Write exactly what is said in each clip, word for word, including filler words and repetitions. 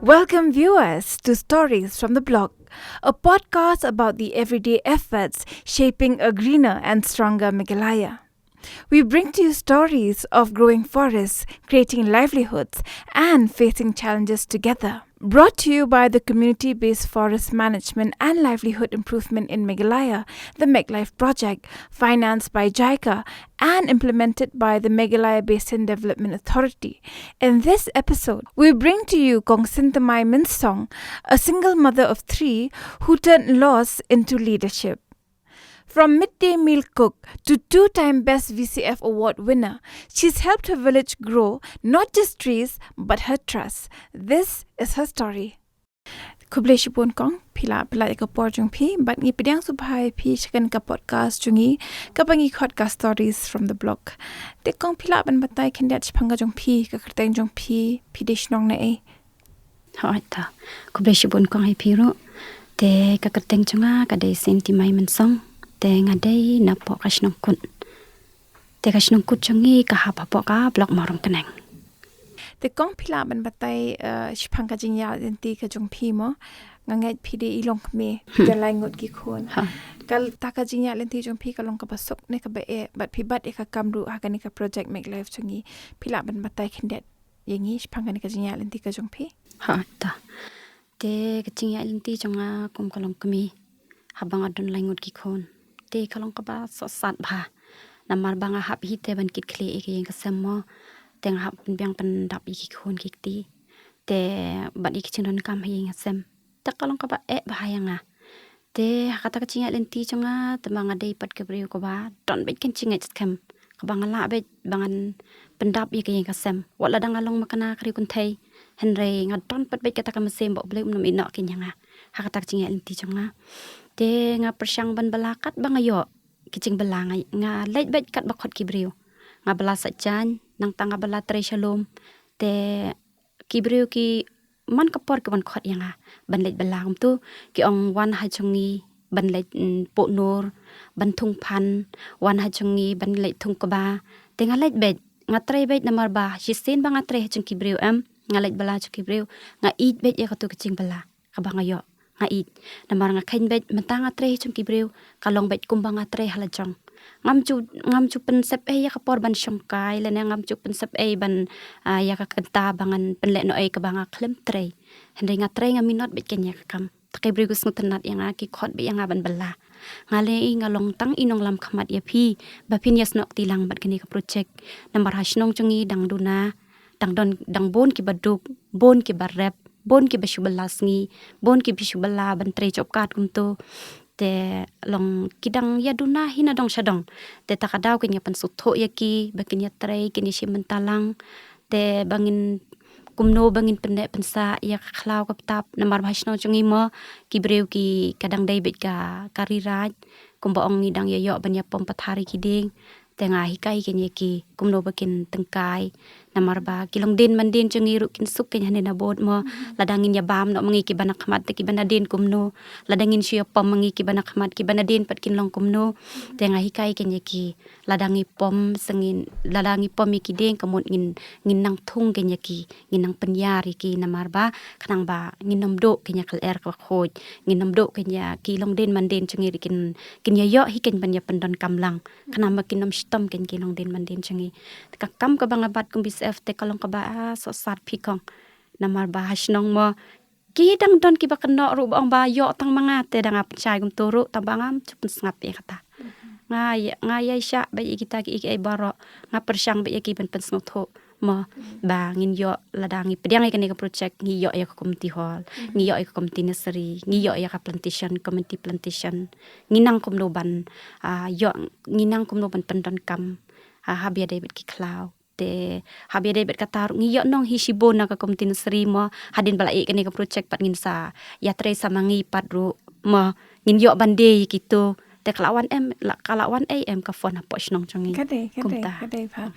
Welcome, viewers, to Stories from the Block, a podcast about the everyday efforts shaping a greener and stronger Meghalaya. We bring to you stories of growing forests, creating livelihoods, and facing challenges together. Brought to you by the Community Based Forest Management and Livelihood Improvement in Meghalaya, the MEGLIFE project, financed by JICA and implemented by the Meghalaya Basin Development Authority. In this episode, we bring to you Kong Sintamai Mynsong, a single mother of three who turned loss into leadership. From midday meal cook to two-time Best V C F Award winner, she's helped her village grow not just trees but her trust. This is her story. Khublei shibun Kong, phi la pynlait ïa ka por jong phi, bad ngi pdiang sngewbha ïa phi sha kane ka podcast jong ngi, kaba ngi khot ka Stories from the Block. Te Kong, phi lah ban batai khyndiat shaphang ka jong phi, ka kyrteng jong phi, phi dei shnong na ei? Hooid ta. Khublei shibun Kong ïa phi ruh. Te ka kyrteng jong nga ka dei Sintimai Mynsong. Te nga dei napoh ka shnong Kut. Te ka shnong Kut jong ngi ka hap hapoh ka block Mawryngkneng. Te Kong, phi lah ban batai, eh, shaphang ka jingïaid lynti ka jong phi mo? Nga ngeit phi dei i longkmie, phi don lai ngut ki khun. Ha. Kata ka jingïaid lynti jong phi ka long kaba suk ne kaba eh, bad phi bat ïa ka kam ruh ha kane ka project MEGLIFE jong ngi. Phi lah ban batai khyndiat ïa ngi shaphang kane ka jingïaid lynti ka jong phi? Ha, ta. Te ka jingïaid lynti jong nga kum ka longkmie, haba nga don lai ngut ki khun, te ka long kaba sohsat bha. Namar ba nga hap hi te ban kitkhlieh ïa ka ïing ka sem mo. Te nga hap pynbiang pyndap ïa ki khun ki kti. Te bad ïa ki jingdonkam ha ïing ha sem. Te ka long kaba eh bha ïa nga. Te ha kata ka jingïaid lynti jong nga, te ba nga dei pat ka briew kaba don beit ka jingngeit skhem, kaba nga lah beit ba ngan pyndap ïa ka ïing ka sem. Wat lada nga long ma kane ka ri kynthei, hynrei nga don pat beit kata ka mynsiem ba U Blei um nym ïehnoh keiñ ïa nga ha kata ka jingïaid lynti jong nga. Te nga pyrshang ban bylla katba nga ïoh ki jingbylla, nga, nga leit beit katba khot ki briew. Nga bylla sait jaiñ, nangta nga bylla trei sha lum. Te ki briew ki man ka por ki wan khot ïa nga ban leit bylla, kumto ki ong wan ha jong ngi ban leit, mm, poh nur, ban thung phan, wan ha jong ngi ban leit thung kba. Te nga leit beit, nga trei beit namar ba shisien ba nga trei ha jong ki briew em, nga leit bylla ha jong ki briew, nga ïeit beit ïa kato ka jingbylla kaba nga ïoh, nga ïeit. Namar nga kheiñ beit mynta nga trei ha jong ki briew ka long beit kumba nga trei ha la jong. Ngam ju, ngam ju pynsep ei ïa ka por ban shongkai, lane ngam ju pynsep ei ban, ah, ïa ka kynta ba ngan pynlehnohei kaba nga khlem trei. Hynrei nga trei, nga minot beit keiñ ïa ka kam. Te ki briew ki sngewtynnat ïa nga, ki khot beit ïa nga ban bylla. Nga lei nga long tang i nonglam khmat ïa phi ba phin ïasnoh kti lang bad kane ka project. Namar ha shnong jong ngi dang duna, dang don, dang bun kiba duk, bun kiba rep, bun kiba shu bylla sngi, bun kiba shu bylla ban trei job card kumto. Te long ki dang ïa duna hi na dong sha dong. Te ta ka daw keiñ nga pynsngewthuh ïa ki ba kin ïa trei, kin ïa shim bynta lang. Te ba ngin kumno ba ngin pynneh pynsah ïa ka khlaw ka btap, namar ba ha shnong jong ngi mo, ki briew ki, ka dang dei beit ka, ka ri raid, kumba ong ngi dang ïa ïoh ban ïa pom pathar ïa ki dieng. Te nga hikai keiñ ïa ki kumno ba kin tyngkai. Namar ba ki longdien mandien jong ngi ruh kin suk keiñ hangne na bad mo. Lada ngin ïa bam noh ma ngi kiba na khmat, te kiba na dien kumno. Lada ngin shu ïa pom ma ngi kiba na khmat, kiba na dien pat kin long kumno. Te nga hikai keiñ ïa ki, lada ngi pom sngin, lada ngi pom ïa ki dieng, ka mut ngin, ngin nang thung keiñ ïa ki, ngin nang pynïar ïa ki, namar ba khnang ba ngin nym duh keiñ ïa ka lyer kaba khuid, ngin nym duh keiñ ïa ki longdien mandien jong ngi ruh kin, kin ïa ïoh hi keiñ ban ïa pyndonkam lang. Khnang ba kin nym shitom keiñ ki longdien mandien jong ngi. Te ka kam kaba nga bat kum V C F te ka long kaba, ah, sohsat phi Kong. Namar ba ha shnong mo, ki dang don kiba kynnoh ruh ba ong ba ïoh tang ma nga, te dang nga pynshai kumto ruh, tang ba ngam ju pynsngap ïa kata. Nga ïa, nga ïa shah beit ïa kita kiei kiei baroh, nga pyrshang beit ïa ki ban pynsngewthuh mo, ba ngin ïoh, lada ngi pdiang ïa kane ka project, ngi ïoh ïa ka community hall, ngi ïoh ïa ka community nursery, ngi ïoh ïa ka plantation, community plantation. Ngi nang kumno ban, ah, ïoh, ngi nang kumno ban pyndonkam, ah, haba ïadei bad ki khlaw. Te haba ïadei bad kata ruh ngi ïoh nong hi shibun na ka community nursery mo, hadien ba la ïeh kane ka project pat ngin sa ïatrei sa ma ngi pat ruh mo, ngin ïoh ban die ïa kito. Te ka la wan em, la, ka la wan ei em ka phone hapoh shnong jong ngi. Ka dei, ka dei, kumta. Ka dei bha.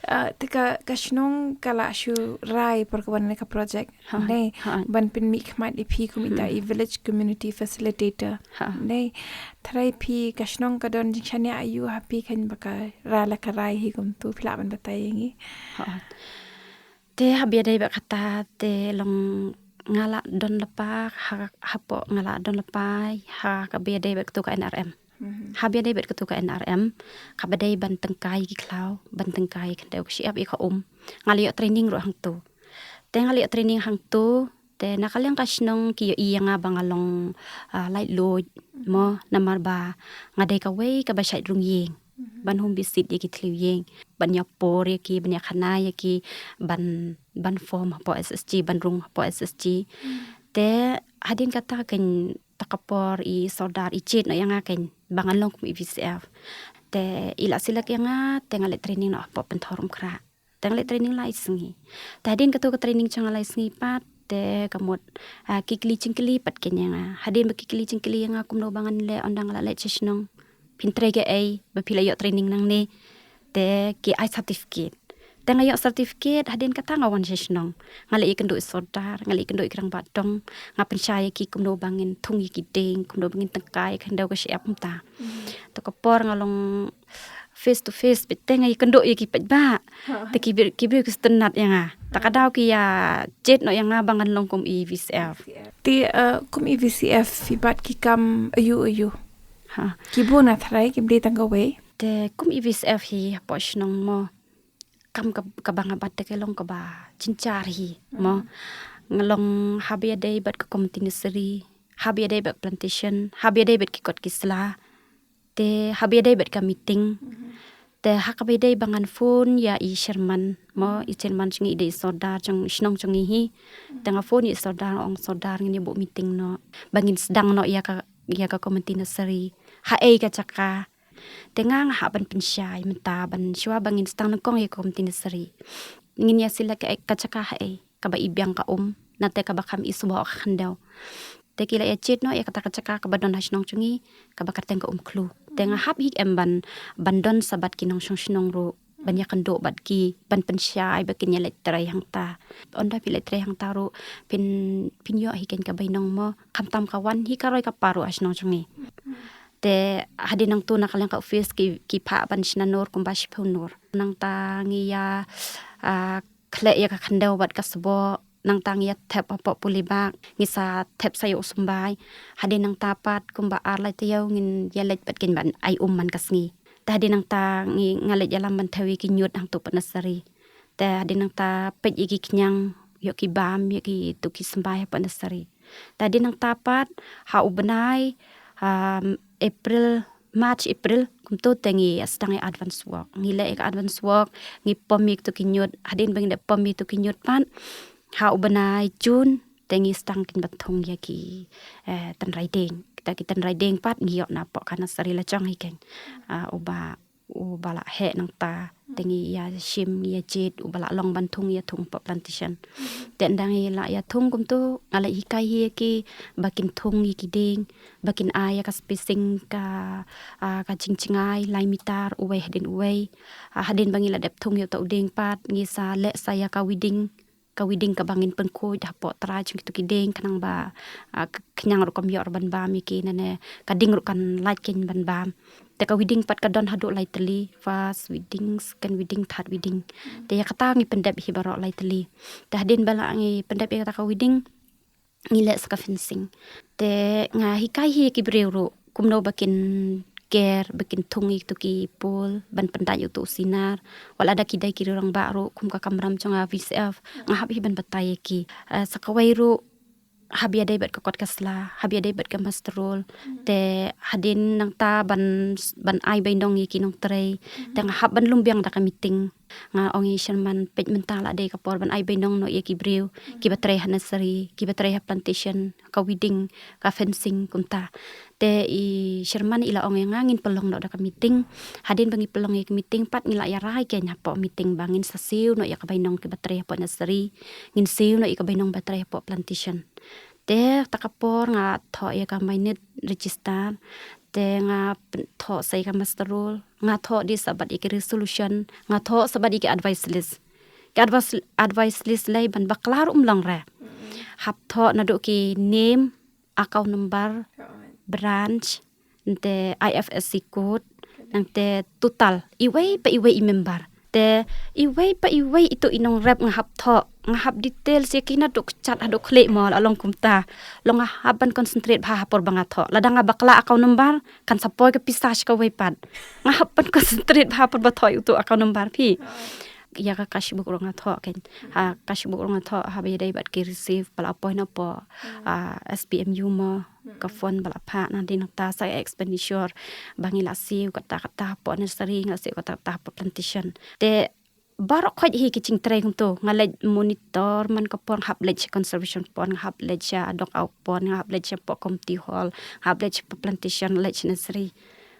Ah, te ka, ka shnong ka la shu rai por ka wan kane ka project. Ha, ne, ha. Ban pynmih khmat ïa phi kum ita i village community facilitator. Ha. Ne, tharai phi ka shnong ka don jingshaniah aïu ha phi khnang ba ka rai la ka rai hi kumto, phi lah ban batai ïa ngi? Ha. Te haba ïadei bad kata te long nga la don lypa ha, hapoh, nga la don lypa ha kaba ïadei bad katu ka N R M. Haba ïadei bad katu ka N R M, kaba dei ban tyngkai ïa ki khlaw, ban tyngkai ïa ka khyndew, ka shyiap, ïa ka um. Nga la ïoh training ruh hangtu. Te nga la ïoh training hangtu, te na ka liang ka shnong ki ïohi ïa nga ba nga long, ah, laitluid mo, namar ba nga dei kawei kaba shait rung ïing. Ban home visit ïa ki thliew ïing, ban ïa por ïa ki, ban ïa khana ïa ki, ban, ban form hapoh S S G, ban rung hapoh S S G. Te hadien kata kein, ta ka por i sordar i jied noh ïa nga kein ba ngan long kum i V C F. Te i la select ïa nga, te nga leit training noh hapoh Pynthorumkhrah. Te nga leit training lai sngi. Te hadien katu ka training jong nga lai sngi pat, te ka mut, ah, ki kylli jingkylli pat kein ïa nga. Hadien ba ki kylli jingkylli ïa nga kumno ba ngan leh, ynda nga la leit sha shnong. Phin trei kaei ba phi la ïoh training nangne? Te ki ai certificate. Te nga ïoh certificate, hadien kata nga wan sha shnong. Nga la ïakynduh ïa i sordar, nga la ïakynduh ïa ki rangbah dong. Nga pynshai ïa ki kumno ba ngin thung ïa ki dieng, kumno ba ngin tyngkai ïa ka khyndew, ka shyiap, kumta. To ka por nga long face to face, bad te nga ïakynduh ïa ki paidbah. Te ki briew, ki briew ki sngewtynnat ïa nga. Ta ka daw ki ïa jied noh ïa nga ba ngan long kum i V C F. Te, eh, kum i V C F phi bat ki kam aiu aiu? Ha. Ki bun, nga tharai kim dei tang kawei. Te kum i V C F hi hapoh shnong mo, kam ka, kaba nga bat te ka long kaba jynjar hi mo. Nga long haba ïadei bad ka community nursery, haba ïadei bad plantation, haba ïadei bad ki kot ki sla, te haba ïadei bad ka meeting. Te ha kaba ïadei ba ngan phone ïa i chairman mo, i chairman jong ngi i dei i sordar jong shnong jong ngi hi. Te nga phone ïa i sordar, ong sordar, ngin ïa buh meeting noh ba ngin sdang noh ïa ka, ïa ka community nursery. Haei ka jaka? Te nga, nga hap ban pynshai mynta ban shuwa ba ngin sdang nyngkong ïa ka community nursery. Ngin ïa select ka, ka jaka haei kaba i biang ka um, nangta kaba kham i sboh ka khyndew. Te ki la ïa jied noh ïa kata ka jaka kaba don ha shnong jong ngi, kaba kyrteng ka Umkhlu. Te nga hap hi em ban, ban don sa bad ki nongshong shnong ruh, ban ïakynduh bad ki, ban pynshai ba kin ïa leit trei hangta. Ynda phi leit trei hangta ruh, phin, phin ïoh hi kein ka bainong mo, khamtam ka wan hi ka roi ka par ruh ha shnong jong ngi. Te hadien nangtu na ka liang ka office ki, ki phah ban shna nur kumba shiphew nur. Nangta ngi ïa, ah, khleh ïa ka khyndew bad ka sboh, nangta ngi ïa thep hapoh polybag, ngi sa thep sa ïa u symbai. Hadien nangta pat kumba ar lai taïew ngin ïa leit pat kein ban ai um man ka sngi. Te hadien nangta ngi, nga leit ïalam ban thew ïa ki ñiut hangtu pat nursery. Te hadien nangta peit ïa ki khñiang, ïoh ki bam, ïoh kitu ki symbai hapoh nursery. Te hadien nangta pat ha u bnai, um, April, March, April, kumtu te ngi sdang ïa advance work. Ngi leh ïa ka advance work, ngi pom ïa kitu ki ñiut, hadien ba ngi leh pom ïa kitu ki ñiut pat, ha u bnai June te ngi sdang kein ban thung ïa ki, eh, tynrai dieng. Kita ki tynrai dieng pat ngi ïoh napoh ka nursery la jong hi kein. Ah, uba, uba la heh nangta. Te ngi ïa shim, ngi ïa jied, uba la long ban thung ïa thung hapoh plantation. Te ynda ngi la ïa thung kumtu, nga la hikai hi ïa ki ba kin thung ïa ki dieng, ba kin ai ïa ka spacing ka, ah, ka jingjngai lai mitar uwei hadien uwei. Ah, hadien ba ngi la dep thung ïa uta u dieng pat, ngi sa leh sa ïa ka weeding, ka weeding kaba ngin pynkhuid hapoh trai jong kitu ki dieng khnang ba, ah, ka khñiang ruh kam ïoh ruh ban bam ïa ki, nane ka dieng ruh kan lait kein ban bam. Te ka weeding pat ka don haduh lai tylli, first weeding, second weeding, third weeding. Te ïa kata ngi pyndep hi baroh lai tylli. Te hadien ba la ngi pyndep ïa kata ka weeding, ngi leh sa ka fencing. Te nga hikai hi ïa ki briew ruh kumno ba kin ker, ba kin thung ïa kitu ki pole, ban pyndait ïa utu u sinar. Wat la da ki dei ki rangbah ruh, kum ka kamram jong nga V C F, nga hap hi ban batai ïa ki. Eh, sa kawei ruh, haba ïadei bad ka kot ka sla, haba ïadei bad ka muster roll. Te hadien nangta ban, ban ai bainong ïa ki nongtrei. Te nga hap ban lum biang da ka meeting. Nga ong ïa i chairman, peit mynta la dei ka por ban ai bainong noh ïa ki briew kiba trei ha nursery, kiba trei ha plantation, ka weeding, ka fencing kumta. Te i chairman i la ong ïa nga ngin pynlong noh da ka meeting. Hadien ba ngi pynlong ïa ka meeting pat ngi la ïa rai kein hapoh meeting ba ngin sa siew noh ïa ka bainong kiba trei hapoh nursery, ngin siew noh ïa ka bainong ba trei hapoh plantation. Te ta ka por nga thoh ïa ka minute register. Te nga pyn-, thoh sa ïa ka muster roll. Nga thoh dei sa bad ïa ki resolution. Nga thoh sa bad ïa ki advice list. Ki advice, advice list lei ban bakla ruh ym long re. Hap thoh naduh ki name, account number, branch, nangta I F S C code, nangta total iwei pa iwei i member. Te iwei pa iwei itu i nongrep nga hap thoh, nga hap details ïa ki naduh kjat haduh khlieh mo, la long kumta. Long nga hap ban concentrate bha ha por ba nga thoh. Lada nga bakla account number, kan sa poi ka pisa sha kawei pat. Nga hap ban concentrate bha ha por ba thoh utu account number phi. Ïa ka cash book ruh nga thoh kan. Ha cash book ruh nga thoh, haba ïadei bad ki receive ba la poi na pdeng, ah, S P M U mo, ka fund ba la phah na dei nangta sa expenditure ba ngi la siew kata kata hapoh nursery, ngi la siew kata kata hapoh plantation. Te baroh khoit hi ki jingtrei kumtu, nga leit monitor man ka pdeng, hap leit sha conservation pdeng, hap leit sha dog out pdeng, hap leit sha poh community hall, hap leit sha plantation, leit sha nursery.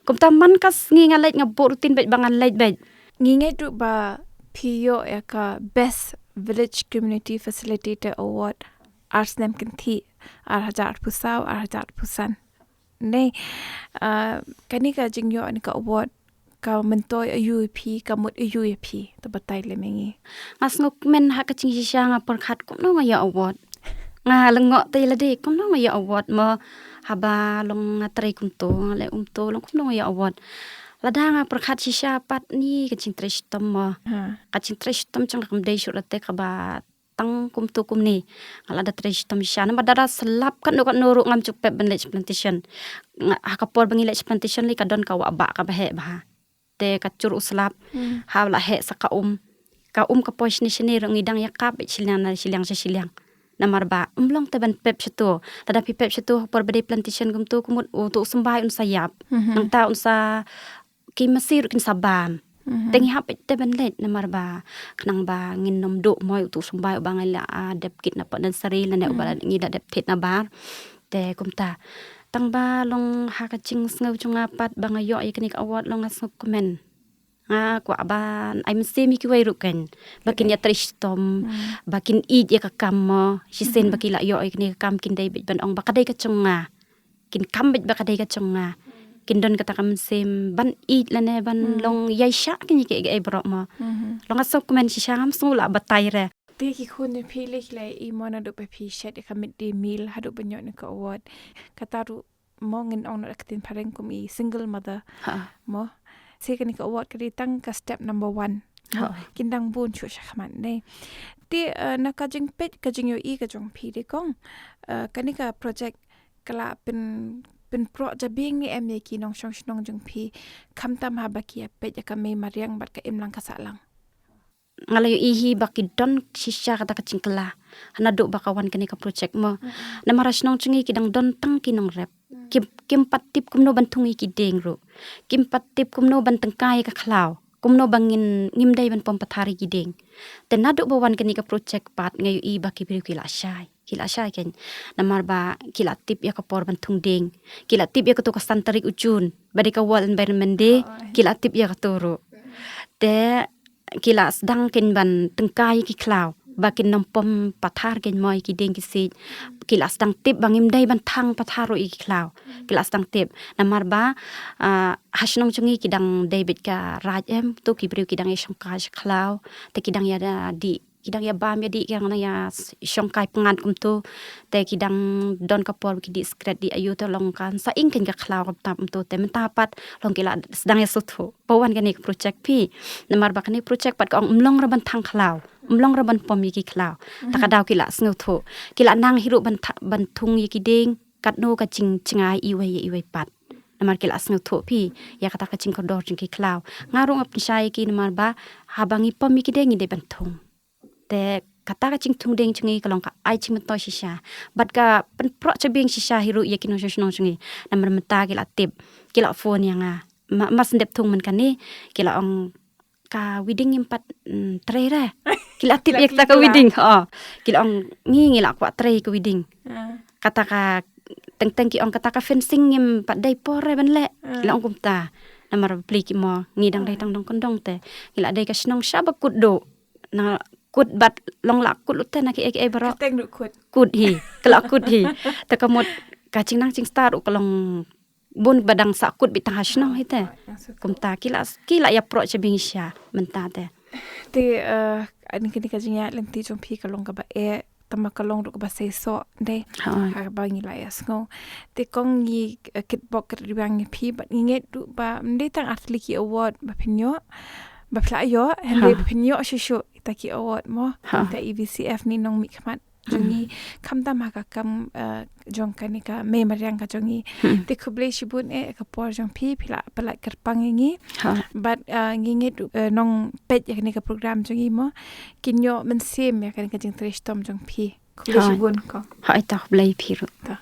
Kumta man ka sngi nga leit, nga buh routine beit ba ngan leit beit. Ngi ngeit ruh ba phi ïoh ïa ka Best Village Community Facilitator Award ar snem kynthih, ar hajar arphew saw, ar hajar arphew san. Nei, ah, kane ka jingïoh ne ka award ka myntoi aïu ïa phi, ka mut aïu ïa phi, to batai lem ïa ngi. Nga sngewkmen ha ka jingshisha, nga pyrkhat kumno nga ïoh award. Nga lyngngoh te lade kumno nga ïoh award mo, haba long nga trei kumto, nga leh kumto, long kumno nga ïoh award. Lada nga pyrkhat shisha pat ne ka jingtrei shitom mo. Ha. Ka jingtrei shitom jong nga kam dei shuh lade kaba tang kumto kumne. Nga la da trei shitom shisha. Namar lada slap katno katno ruh ngam ju pep ban leit sha plantation. Nga, ha ka por ba ngi leit sha plantation lei ka don ka wah bah kaba heh bha. Te ka jur u slap. Hmm. Haba la heh sa ka um, ka um ka poi shane shane ruh ngi dang ïakap beit shiliang na shiliang sha shiliang. Namar ba ym long te ban pep shato. Lada phi pep shato ha por ba dei plantation kumto, ka mut uto u symbai un sa ïap. Mhm. Nangta un sa, ki masi ruh kin sa bam. Mhm. Te ngi hap beit te ban leit namar ba khnang ba ngin ym duh mo uto u symbai uba ngi la, ah, dep kit na pdeng nursery lane uba, mhm, ngi la dep thied na bar. Te kumta. Tang ba long ha ka jingsngew jong nga pat ba nga ïoh ïa kane ka award, long nga sngewkmen. Nga kwah ban ai mynsiem ïa kiwei ruh kan. Ba kin ïatrei shitom, hmm, ba kin ïeit ïa ka kam mo. Shisien, mhm, ba ki la ïoh ïa kane ka kam kin dei beit ban ong ba ka dei ka jong nga. Kin kam beit ba ka dei ka jong nga. Kin don kata ka mynsiem ban ïeit lane ban, hmm, long ïaishah kine kiei kiei baroh mo. Mhm. Long nga sngewkmen shisha, ngam sngew lah batai re. Te ki khun jong phi lei ki la ïohi mo naduh ba phi shet ïa ka midday meal haduh ban ïoh ïa ka award. Kata ruh mo ngin ong na ka ktien phareng kum i single mother. Ha. Mo. Te kane ka award ka dei tang ka step number one. Ha. Kin dang bun shuh shakhmat ne. Te, eh, na ka jingpeit ka jingïohi ka jong phi de kong, eh, kane ka project ka la pyn, pynproh jabieng ne em ïa ki nongshong shnong jong phi, khamtam haba ki ïa peit ïa ka mei mariang bad ka imlang ka sahlang? Nga la ïohi hi ba ki don shisha kata ka jingkylla. Naduh ba ka wan kane ka project mo. Mm. Namar ha shnong jong ngi ki dang don tang ki nongrep. Mm. Kim, kim pat tip kumno ban thung ïa ki dieng ruh. Kim pat tip kumno ban tyngkai ïa ka khlaw. Kumno ba ngin, ngim dei ban pom pathar ïa ki dieng. Te naduh ba wan kane ka project pat nga ïohi ba ki briew ki la shai. Ki la shai kan. Namar ba ki la tip ïa ka por ban thung dieng. Ki la tip ïa kato ka san tarik u June. Ba dei ka World Environment Day. Oh. Ki la tip ïa kato ruh. Te ki la sdang kan ban tyngkai ïa ki khlaw. Ba kin ym pom pathar kan mo ïa ki dieng ki siej. Ki la sdang tip ba ngim dei ban thang pathar ruh ïa ki khlaw. Ki la sdang tip. Namar ba, ah, ha shnong jong ngi ki dang dei beit ka raid em. To ki briew ki dang ïa shongkai sha khlaw. Te ki dang ïa da dih. Ki dang ïa bam ïa dih, ki dang ïa shongkai pyngngad kumto. Te ki dang don ka por ki dih sikret dih aïu te long kan sa ing kan ka khlaw kumta kumto. Te mynta pat long ki la sdang ïa sngewthuh ba wan kane ka project phi. Namar ba kane ka project pat ka ong ym long re ban thang khlaw, ym long re ban pom ïa ki khlaw. Ta ka daw ki la sngewthuh. Ki la nang hi ruh ban tha-, ban thung ïa ki dieng katno ka jingjngai iwei ïa iwei pat. Namar ki la sngewthuh phi ïa kata ka jingkordor jong ki khlaw. Nga ruh nga pynshai ïa ki namar ba haba ngi pom ïa ki dieng ngi dei ban thung. Te kata ka jingthung dieng jong ngi ka long ka ai jingmyntoi shisha. Bad ka pynproh jabieng shisha hi ruh ïa ki nongshong shnong jong ngi. Namar mynta ki la tip, ki la phone ïa nga. Ma, ma sngewdep thung man kane, ki la ong ka Wi Ding ngim pat, mm, trei re. Ki la tip ïa kata ka Wi Ding. Oh. Ki la ong ngi, ngi la kwah trei ka Wi Ding. Ah. Kata ka teng teng ki ong kata ka fencing ngim pat dei por re ban leh. Ah. Ki la ong kumta. Namar ba plie ki mo ngi dang dei tang dong kyndong te. Ngi la dei ka shnong sha ba kut duh. Na kut bad long la kut lut te na kiei kiei baroh. Kut hi, ka la kut hi. Te ka mut ka jingnang jingstad ruh ka long bun ba dang sah kut beit tang ha shnong hi te. Kumta ki la, ki la ïa proh jabieng shisha mynta te. Te, eh, ani kane ka jingïaid lynti jong phi ka long kaba eh, tangba ka long ruh kaba seisoh dei. Ha. Haba ngi la ïa sngew. Te kong ngi, eh, kitbok kitrwiang ïa phi bad ngi ngeit ruh ba ym dei tang artylli ki award ba phin ïoh. ba phi la ïoh, hynrei phin ïoh shuh shuh ita ki award mo, ita E V C F ni nongmihkhmat jong ngi, khamtam ha ka kam, eh, jong kane ka mei mariang ka jong ngi. Te khublei shibun eh ka por jong phi, phi la pynlait kyrpang ïa ngi. Bad, eh, ngi ngeit, eh, nongpeit ïa kane ka program jong ngi mo, kin ïoh mynsiem ïa kane ka jingtrei shitom jong phi. Khublei shibun ko. Ha, ita khublei phi ruh.